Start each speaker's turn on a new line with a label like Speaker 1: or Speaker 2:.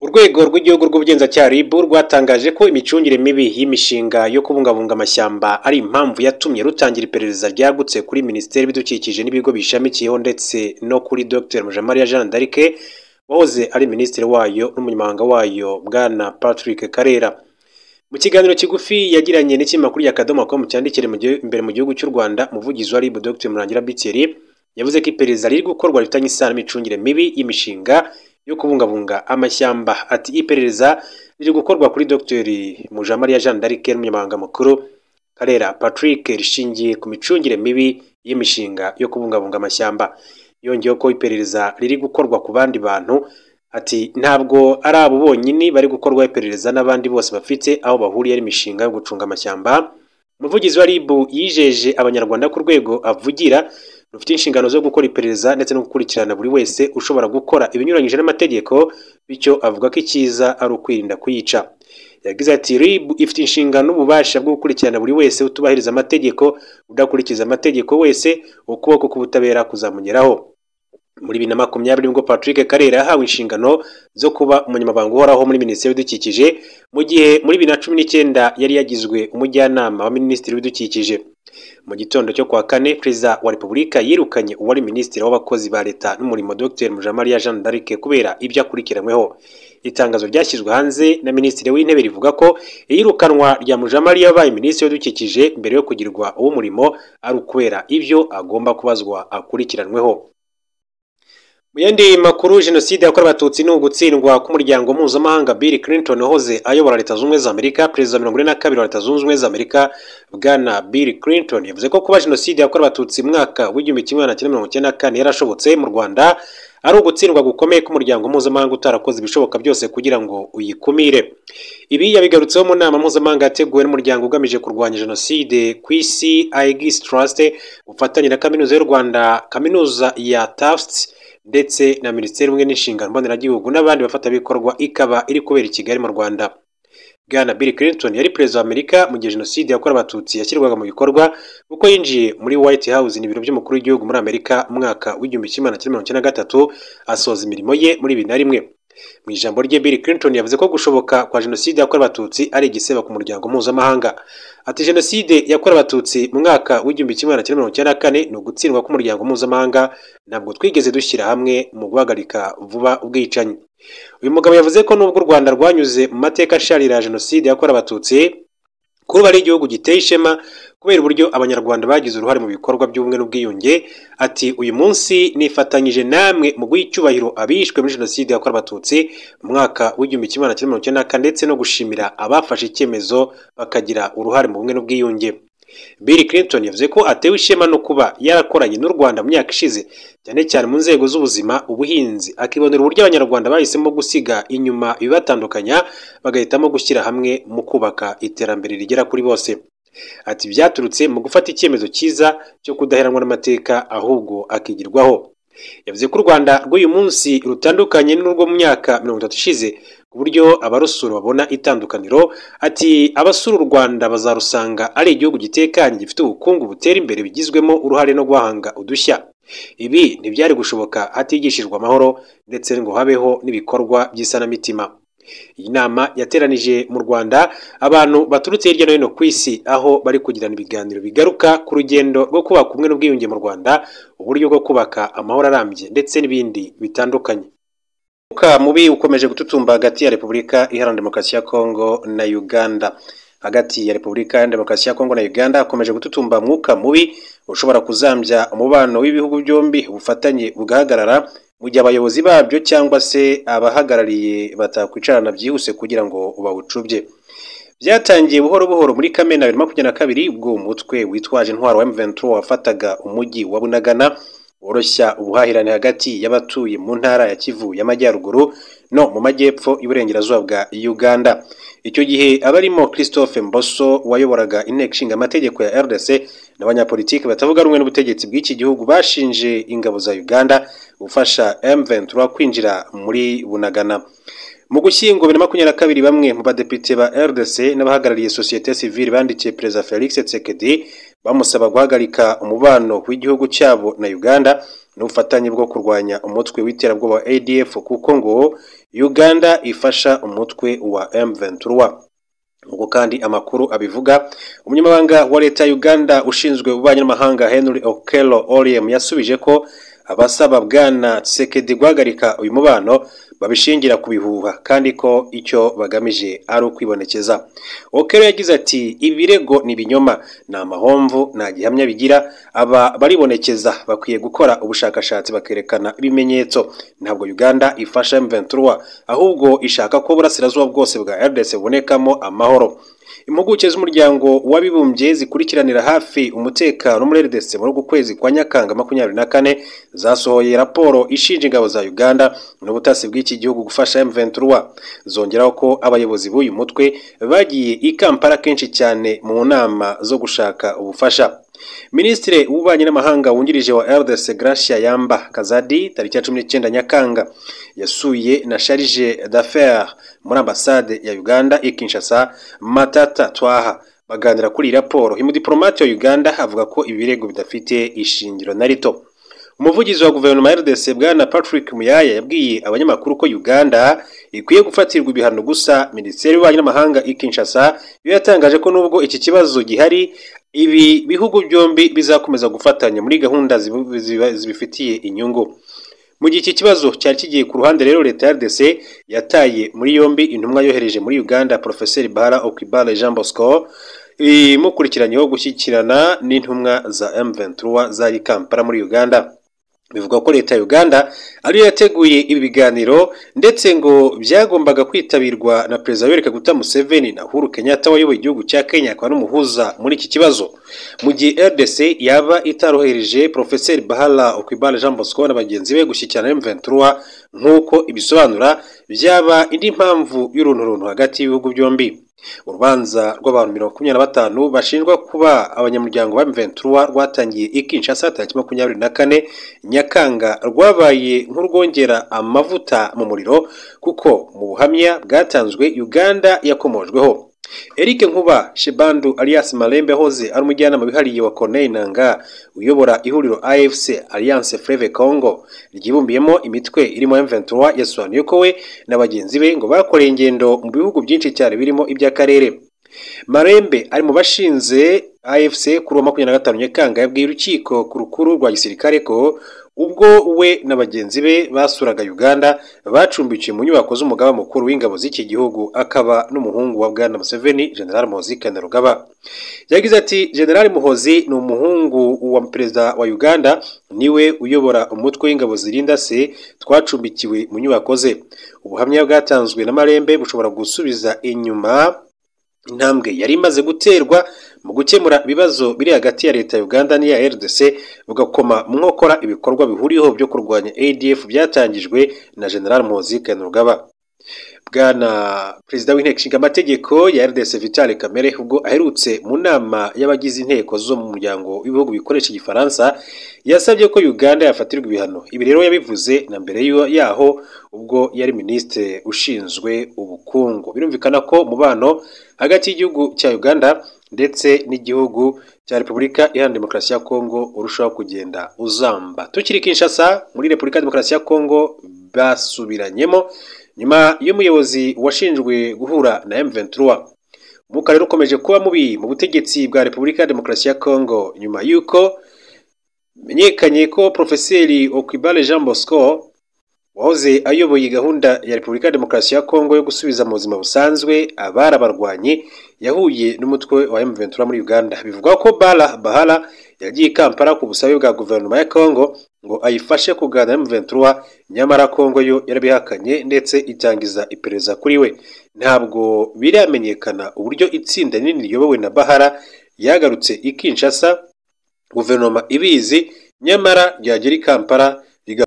Speaker 1: Urwego rw'igihugu rw'ubugenzacyaha RIB rwatangaje ko imicungire mibi y'imishinga yo kubungabunga amashyamba ari impamvu yatumye rutangira iperereza ryagutse kuri Minisiteri y'Ibidukikije n'ibigo bishamikiyeho ndetse no kuri Dr Mujawamariya Jeanne d'Arc wahoze ari minisitiri wayo n'umunyamabanga wayo Bwana Patrick Karera. Mu kiganiro kigufi yagiranye n'ikinyamakuru ya Akadomo com cyandikira imbere mu gihugu cy'u Rwanda, umuvugizi wa RIB Dr Murangira Biteri yavuze ko iperereza riri gukorwa rifitanye isano n'imicungire mibi y'imishinga yo kubungabunga amashyamba. Ati iperereza riri gukorwa kuri Dr Mujawamariya Jeanne d'Arc n'umunyamabanga mukuru Karera Patrick rishingiye ku micungire mibi y'imishinga yo kubungabunga amashyamba. Yongeyeho ko iperereza riri gukorwa ku bandi bantu. Ati ntabwo ari abo bonyine bari gukorwa iperereza, n'abandi bose bafite aho bahuriye n'imishinga yo gucunga amashyamba. Umuvugizi wa RIB yijeje Abanyarwanda ko urwego avugira rufite inshingano zo gukora iperereza ndetse no gukurikirana buri wese ushobora gukora ibinyuranyije n'amategeko, bityo avuga ko icyiza ari ukwirinda kuyica. Yagize ati RIB ifite inshingano n'ububasha bwo gukurikirana buri wese utubahiriza amategeko, udakurikiza amategeko wese ukuboko k'ubutabera kuzamugeraho. Muri 2020 nibwo Patrick Karera yahawe inshingano zo kuba umunyamabanga uhoraho muri Minisiteri y'Ibidukikije, mu gihe muri 2019 yari yagizwe umujyanama wa Minisitiri w'Ibidukikije. Mu gitondo cyo kwa kane, Perezida wa Repubulika yirukanye uwari Minisitiri w'Abakozi ba Leta n'Umurimo Dr Mujawamariya Jeanne d'Arc kubera ibyo akurikiranyweho. Itangazo ryashyizwe hanze na Minisitiri w'Intebe rivuga ko iyirukanwa rya Mujawamariya wabaye Minisitiri w'Ibidukikije mbere yo kugirwa uw'umurimo ari ukubera ibyo agomba kubazwa akurikiranweho. Mu yandi makuru, jenoside yakorewe Abatutsi ni ugutsindwa k'umuryango mpuzamahanga. Bill Clinton wahoze ayobora Leta Zunze Ubumwe za Amerika, perezida 42 wa Leta Zunze Ubumwe za Amerika Bwana Bill Clinton yavuze ko kuba jenoside yakorewe Abatutsi mu mwaka w'1994 yarashobotse mu Rwanda ari ugutsindwa gukomeye k'umuryango mpuzamahanga utarakoze ibishoboka byose kugira ngo uyikumire. Ibi yabigarutseho mu nama mpuzamahanga yateguwe n'umuryango ugamije kurwanya jenoside ku isi Aegis Trust, ubufatanye na Kaminuza y'u Rwanda, Kaminuza ya Tufts ndetse na Minisiteri y'Ubumwe n'Inshingano Mboneragihugu n'abandi bafatanyabikorwa, ikaba iri kubera i Kigali mu Rwanda. Bwana Bill Clinton yari perezida wa Amerika mu gihe jenoside yakorewe Abatutsi yashyirwaga mu bikorwa, kuko yinjiye muri White House, n'ibiro by'umukuru w'igihugu muri Amerika, mu mwaka w'1993, asoza imirimo ye muri 2001. Mu ijambo rye, Bill Clinton yavuze ko gushoboka kwa jenoside yakorewe Abatutsi ari igisebo ku muryango mpuzamahanga. Ati jenoside yakorewe Abatutsi mu mwaka w'1994 ni ugutsindwa k'umuryango mpuzamahanga, ntabwo twigeze dushyira hamwe mu guhagarika vuba ubwicanyi. Uyu mugabo yavuze ko nubwo u Rwanda rwanyuze mu mateka asharira ya jenoside yakorewe Abatutsi, kuba ari igihugu giteye ishema kubera uburyo Abanyarwanda bagize uruhare mu bikorwa by'ubumwe n'ubwiyunge. Ati uyu munsi nifatanyije namwe mu guha icyubahiro abishwe muri jenoside yakorewe Abatutsi mu mwaka w'1994 ndetse no gushimira abafashe icyemezo bakagira uruhare mu bumwe n'ubwiyunge. Bill Clinton yavuze ko atewe ishema no kuba yarakoranye n'u Rwanda mu myaka ishize, cyane cyane mu nzego z'ubuzima, ubuhinzi, akibonera uburyo Abanyarwanda bahisemo gusiga inyuma ibibatandukanya bagahitamo gushyira hamwe mu kubaka iterambere rigera kuri bose. Ati byaturutse mu gufata icyemezo cyiza cyo kudaheranwa n'amateka ahubwo akigirwaho. Yavuze ko u Rwanda rw'uyu munsi rutandukanye n'urwo mu myaka 30 ishize, ku buryo abarusura babona itandukaniro. Ati abasura u Rwanda bazarusanga ari igihugu gitekanye, gifite ubukungu butera imbere bigizwemo uruhare no guhanga udushya. Ibi ntibyari gushoboka hatigishijwe amahoro ndetse ngo habeho n'ibikorwa by'isanamitima. Iyi nama yateranije mu Rwanda abantu baturutse hirya no hino ku isi, aho bari kugirana ibiganiro bigaruka ku rugendo rwo kubaka ubumwe n'ubwiyunge mu Rwanda, uburyo bwo kubaka amahoro arambye ndetse n'ibindi bitandukanye. Umwuka mubi ukomeje gututumba hagati ya Repubulika Iharanira Demokarasi ya Kongo na Uganda. Hagati ya Repubulika Iharanira Demokarasi ya Kongo na Uganda hakomeje gututumba umwuka mubi ushobora kuzambya umubano w'ibihugu byombi, ubufatanye bugahagarara mu gihe abayobozi babyo cyangwa se abahagarariye batakwicarana byihuse kugira ngo bawucubye. Byatangiye buhoro buhoro muri Kamena 2022, ubwo umutwe witwaje intwaro wa M23 wafataga umujyi wa Bunagana, woroshya ubuhahirane hagati y'abatuye mu ntara ya Kivu y'Amajyaruguru no mu majyepfo y'uburengerazuba bwa Uganda. Icyo gihe abarimo Christophe Mboso wayoboraga inteko ishinga amategeko ya RDC n'abanyapolitiki batavuga rumwe n'ubutegetsi bw'iki gihugu bashinje ingabo za Uganda gufasha M23 kwinjira muri Bunagana. Mu Gushyingo 2022, bamwe mu badepite ba RDC n'abahagarariye société civile bandikiye Perezida Felix Tshisekedi bamusaba guhagarika umubano w'igihugu cyabo na Uganda n'ubufatanye bwo kurwanya umutwe w'iterabwoba wa ADF, kuko ngo Uganda ifasha umutwe wa M23. Ubwo kandi amakuru abivuga, umunyamabanga wa leta ya Uganda ushinzwe ububanyi n'amahanga Henry Okello Oryem yasubije ko abasaba bwana Tshisekedi guhagarika uyu mubano babishingira ku bihuha, kandi ko icyo bagamije ari ukwibonekeza. Okello yagize ati ibirego ni ibinyoma, ni amahomvu, nta gihamya bigira, aba baribonekeza bakwiye gukora ubushakashatsi bakerekana ibimenyetso. Ntabwo Uganda ifasha M23, ahubwo ishaka ko burasirazuba bwose bwa RDC bubonekamo amahoro. Impuguke z'umuryango w'abibumbye zikurikiranira hafi umutekano muri RDC muri uku kwezi kwa Nyakanga 24 zasohoye raporo ishinja ingabo za Uganda n'ubutasi bw'iki gihugu gufasha M23. Zongeraho ko abayobozi b'uyu mutwe bagiye i Kampala kenshi cyane mu nama zo gushaka ubufasha. Minisitiri w'ububanyi n'amahanga wungirije wa RDC Gracia Yamba Kazadi tariki ya 19 Nyakanga yasuye na Charge d'Affaires muri ambasade ya Uganda i Kinshasa Matata Twaha, baganira kuri raporo. Umudiplomate wa Uganda avuga ko ibirego bidafite ishingiro na rito. Umuvugizi wa guverinoma ya RDC bwana Patrick Muyaya yabwiye abanyamakuru ko Uganda ikwiye gufatirwa ibihano, gusa Minisiteri y'ububanyi n'amahanga i Kinshasa yo yatangaje ko nubwo iki kibazo gihari, ibi bihugu byombi bizakomeza gufatanya muri gahunda zibifitiye inyungu. Mu gihe iki kibazo cyari kigiye ku ruhande rero, leta ya RDC yataye muri yombi intumwa yohereje muri Uganda Professeur Bahara Okibale Jean Bosco, imukurikiranyeho gushyikirana n'intumwa za M23 zari Kampala muri Uganda. Bivugwa ko leta ya Uganda ariyo yateguye ibi biganiro, ndetse ngo byagombaga kwitabirwa na Perezida Yoweri Kaguta Museveni na Uhuru Kenyatta wayoboye igihugu cya Kenya akaba n'umuhuza muri iki kibazo. Mu gihe RDC yaba itarohereje Professeur Bahala Okwibale Jean Bosco na bagenzi be gushyikirana na M23 nk'uko ibisobanura, byaba indi mpamvu y'urunturuntu hagati y'ibihugu byombi. Urubanza rw'abantu 25 bashinjwa kuba abanyamuryango ba M23 rwatangiye i Kinshasa tariki 24 Nyakanga, rwabaye nk'urwongera amavuta mu muriro, kuko mu buhamya bwatanzwe Uganda yakomojweho. Eric Nkuba Shebandu alias Malembe hoze ari umujyanama wihariye wa Corneille Nangaa uyobora ihuriro AFC Alliance Fleuve Congo ryibumbiyemo imitwe irimo M23, yasobanuye ko we na bagenzi be ngo bakoreye ingendo mu bihugu byinshi cyane birimo iby'akarere. Malembe ari mu bashinze AFC kuri 25 Nyakanga yabwiye urukiko ku rukuru rwa gisirikare ko ubwo we na bagenzi be basuraga Uganda bacumbikiye mu nyubako z'umugaba mukuru w'ingabo z'iki gihugu akaba n'umuhungu wa Bwana Museveni General Muhoozi Kainerugaba. Yagize ati General Muhoozi ni umuhungu wa perezida wa Uganda, niwe uyobora umutwe w'ingabo zirinda se, twacumbikiwe mu nyubako ze. Ubuhamya bwatanzwe na Malembe bushobora gusubiza inyuma intambwe yari imaze guterwa mu gukemura ibibazo biri hagati ya leta ya Uganda n'iya RDC, bugakoma mu nkokora ibikorwa bihuriyeho byo kurwanya ADF byatangijwe na General Muhoozi Kainerugaba. Bwana Perezida w'Inteko Ishinga Amategeko ya RDC Vital Kamerhe ubwo aherutse mu nama y'abagize inteko zo mu muryango w'ibihugu bikoresha Igifaransa yasabye ko Uganda yafatirwa ibihano. Ibi rero yabivuze na mbere yaho ubwo yari minisitiri ushinzwe ubukungu. Birumvikana ko umubano hagati y'igihugu cya Uganda ndetse n'igihugu cya Repubulika Iharanira Demokarasi ya Kongo urushaho kugenda uzamba. Tukiri Kinshasa muri Repubulika ya Demokarasi ya Kongo basubiranyemo nyuma y'umuyobozi washinjwe guhura na M23. Umwuka rero ukomeje kuba mubi mu butegetsi bwa Repubulika ya Demokarasi ya Kongo nyuma y'uko menyekanye ko Professeur Okwibale Jean Bosco wahoze ayoboye gahunda ya Repubulika ya Demokarasi ya Kongo yo gusubiza mu buzima busanzwe abari abarwanyi yahuye n'umutwe wa M23 muri Uganda. Bivugwa ko Bala Bahala yagiye Kampala ku busabe bwa guverinoma ya Kongo ngo ayifashe kuganira na M23, nyamara Kongo yo yarabihakanye ndetse itangiza iperereza kuri we. Ntabwo biramenyekana uburyo itsinda nini riyobowe na Bahara yagarutse i Kinshasa, guverinoma ibizi, nyamara ryagera i Kampala